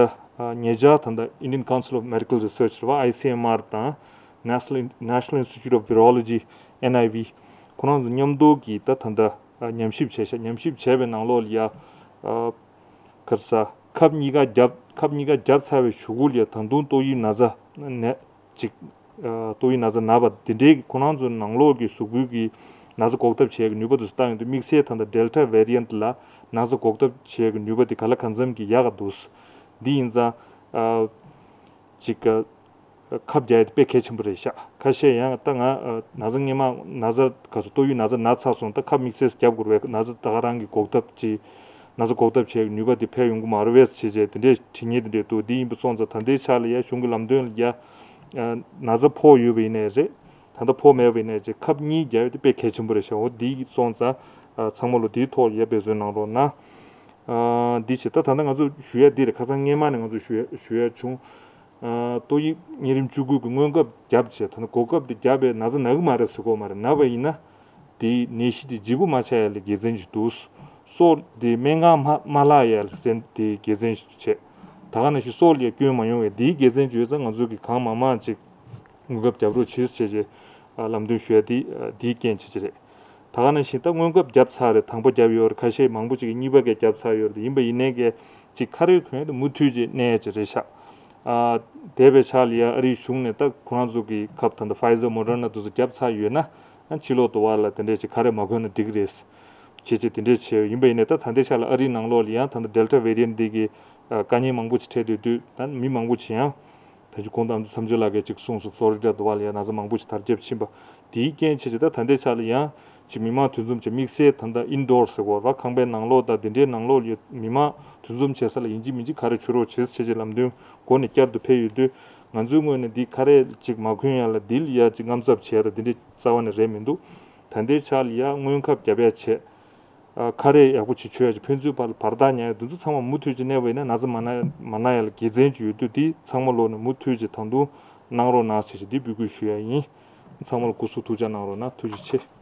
ཉེ་ཆར་ད་ལྟ་Indian Council of Medical Research རེད་བ། ཨའི་སི་ཨེམ་ཨར་དང་National National Institute of Virology, N I V ཁོ་རང་ཚོ་མཉམ་དུ་གིས་ད་ད་ལྟ་ཉམས་ཞིབ་བྱས་ཤག་ཉམས་ཞིབ་བྱས་པའི་ནང་ལོགས་ལ་ཡ་ག་རེ་ཟ་ཁབ་གཉིས་ཀ་བརྒྱབ་ཁབ་གཉིས་ཀ་བརྒྱབ་ཚར་བའི་གཞུག་གུ་ལ་ཡ་ད་དུང་ཏོག་དབྱིབས་ན་ཚ་ནད་ཅིག་ཏོག་དབྱིབས་ན་ཚ་ན་བ་དེ་འདྲའི་ཁོ་རང་ཚོའི་ནང་ལོགས་ཀྱི་གཟུགས་པོའི་གི་ན་ཚ་འགོག་ཐབས་བྱེད་ཀྱི་ནུས་པ་དེ་ཚོ་བཏང་ཡོང་དུས་དམིགས་བསལ་ད་ལྟ་Delta variant ལ་ན་ཚ་འགོག་ཐབས་བྱེད་ཀྱི་ནུས་པ་དེ་ག་ལེར་གང་འཚམ་གྱི་ཡག་ག་འདུག་འདི་ཡིན་ཙང་ཨ་ཅིག་ཁབ་རྒྱག་ཡ་དེ་དཔེ་གལ་ཆེན་པོ་རེད་ཤག་ཁ་ཤས་ཡང་ད་ང་ན་ཚ་སྔོན་མ་ན་ཚ་ག་ཚོད་ཏོག་དབྱིབས་ན་ཚ་ན་ཚར་སོང་ད་ཁབ་དམིགས་བསལ་རྒྱབ་དགོས་རེད་པས། ན་ཚ་ད་ག་རང་གི་འགོག་ཐབས་ཅིག་ན་ཚ་འགོག་ཐབས་བྱེད་ཀྱི་ནུས་པ་དེ་འཕེལ་ཡོང་གི་མ་རེད་པས་ཟེར་བྱས་དེ་འདྲས་དྲི་ངན་དེ་འདྲས་འདུག་འདི་ཡིན་པ་སོང་ཙང་ད་ལྟའི་ཆ་ལ་ཡ་གཞུང་གི་ལམ་སྟོན་ལ་ཡ་ན་ཚ་ཕོག་ཡོད་པ་ཡིན་ནའི་རེད། ད་ལྟ་ཕོག་མེད་པ་ཡིན་ནའི་ཅིག་ཁབ་གཉིས་རྒྱག་ཡོད་དེ་དཔེ་གལ་ཆེན་པོ་རེད་ཤག་འོ་འདི་སོང་ཙང་ཨ་ཚང་མ་ལོ་འདིའི་ཐོག་ལ་ཡ་འབད་བརྩོན་གནང་རོགས་གནང་། ཨ་འདི་བྱས་ད་ད་ལྟ་ང་ཚོ་ཞུ་ཡ་འདི་རེད། ཁ་སང་སྔས་མ་ནས་ང་ཚོ་ཞུ་ཡ་ཞུ་ཡ་བྱུང་། ཨ་ཏོག་དབྱིབས་གཉན་རིམས་བཅུ་དགུ་གི་སྔོན་ཁབ་བརྒྱབ་བྱས་ད་ནི་གོ་སྐབས་འདི་བརྒྱབ་པས་ན་ཚ་ན་གི་མ་རེད་ཟེར་གོ་མ་རེད། ན་བ་ཡིན་ན་དེའི་ནད་གཞི་དེ་ལྗིད་པོ་མ་ཆགས་ཡ་ལ་དགེ་མཚན་ཅིག་འདུག་སྲོག་དེ་སྨན་ཁང་མ་མ་བརླག་ཡ་ལ་ཟེར་དེ་དགེ་མཚན་ཅིག་བྱས། ད་ག་ནང་བཞིན་སྲོག་ལ་ཡ་སྐྱོན་མ་ཡོང་བའི་དེའི་དགེ་མཚན་ཅིག་ཡོད་ཙང་ང་ཚོ་གི་གང་མང་མང་ཅིག་སྔོན་ཁབ་རྒྱབ་རོགས་བྱེད་ཟེར་བྱས་ལམ་སྟོན་ཞུ་ཡ་དེ་དེའི་རྐྱེན་བྱས་ཀྱི་རེད། ད་ག་ནང་བཞིན་ད་སྔོན་ཁབ་བརྒྱབ་ཚར་རེད། དང་པོ་བརྒྱབ་ཡོད་རེད། ཁ་ཤས་མང་པོ་ཅིག་གིས་གཉིས་པ་གས་བརྒྱབ་ཚར་ཡོད་རེད། ཡིན་པ་ཡིན་ནའི་གས་ཅིག་ཁ་རས་གོན་ཡ་དེ་མུ་མཐུད་ཅིག་གནས་ཡ་ཅིག་རེད་ཤག་ཨ་འདས་པའི་ཆར་ལ་ཡ་ཨ་རིའི་གཞུང་ནས་ད་ཁོ་རང་ཚོ་གི་ཁབ་ད་ལྟ་Pfizer Moderna དེ་ཚོ་བརྒྱབ་ཚར་ཡོད་ན་ཨ་ཕྱི་ལོགས་དུ་བ་ལ་དེ་འདྲས་ཅིག་ཁ་རས་མ་གོན་ན་འགྲིག་གི་རེད་བྱས་བྱས་དེ་འདྲས་བྱས་ཡོད། ཡིན་པ་ཡིན་ནའི་ད་ད་ལྟའི་ཆར་ལ་ཨ་རིའི་ནང་ལོགས་ལ་ཡང་ད་ལྟ་Delta variant འདི་གི་ཨ་དཀའ་ངལ་མང་པོ་ཅིག་འཕྲད་བསྡད་དུས་ད་མི་མང་པོ་ཅིག་ཡང་ད་ཅི་གོང་དུ་ཨ་མཆོག་གསུམ་ལགས་ཀྱིས་ཅིག་གསུངས་སོང་། ཕློ་རི་ཌ་དུ་བ་ལ་ཡང་ན་ཚ་མང་པོ་ཅིག་དར་ཁྱབ་ཕྱིན་པ་དེའི་རྐྱེན་བྱས་ཅིག་ད་ད་ལྟའི་ཆ་ལ་ཡང་ཅིག་མི་མང་འདུ་འཛོམས་བྱས་དམིགས་བསལ་ད་ལྟ་ཨིན་ཌོར་ཟེར་གོ་ར་ཁང་པའི་ནང་ལོགས་དང་དེ་འདྲའི་ནང་ལོགས་ལ་ཡོད་མི་མང་འདུ་འཛོམས་བྱེད་ས་ལ་ཡིན་གཅིག་མིན་གཅིག་ཁ་རས་གྱོན་རོགས་བྱེད་ཟེར་བྱས་ལམ་སྟོན་འགོ་ནས་བསྐྱར་དུ་ཕེབས་ཡོད་དུས་ང་ཚོའི་ངོས་ནས་འདི་ཁ་རས་ཅིག་མ་གོན་ཡ་ལ་འདི་ལ་ཡ་ཅིག་དངངས་འཚབ་བྱས་ར་འདི་འདྲའི་རྩ་བ་ནས་རེད་མི་འདུག་ད་ལྟའི་ཆ་ལ་ཡ་སྔོན་ཁབ་བརྒྱབ་ཡ་བྱས། ཨ་ཁ་རས་ཡག་པོ་ཅིག་གྱོན་ཡ་ཅིག་ཕན་ཚུན་བར་ལ་བར་ཐག་ཉར་ཡ་འདི་ཚོ་ཚང་མ་མུ་མཐུད་ཅིག་གནས་པ་ཡིན་ན་ན་ཚ་མ་ན་མ་ན་ཡ་ལ་དགེ་མཚན་ཅིག་ཡོད་དུས་འདི་ཚང་མ་ལོག་ནས་མུ་མཐུད་ཅིག་ད་དུང་གནང་རོགས་གནང་ཟེར་ཞིག་འདི་འབོད་སྐུལ་ཞུ་ཡ་ཡིན། ཚང་མ་ལ་སྐུ་གཟུགས་ཐུགས་ཅག་གནང་རོགས་གནང་། ཐུགས་རྗེ་ཆེ།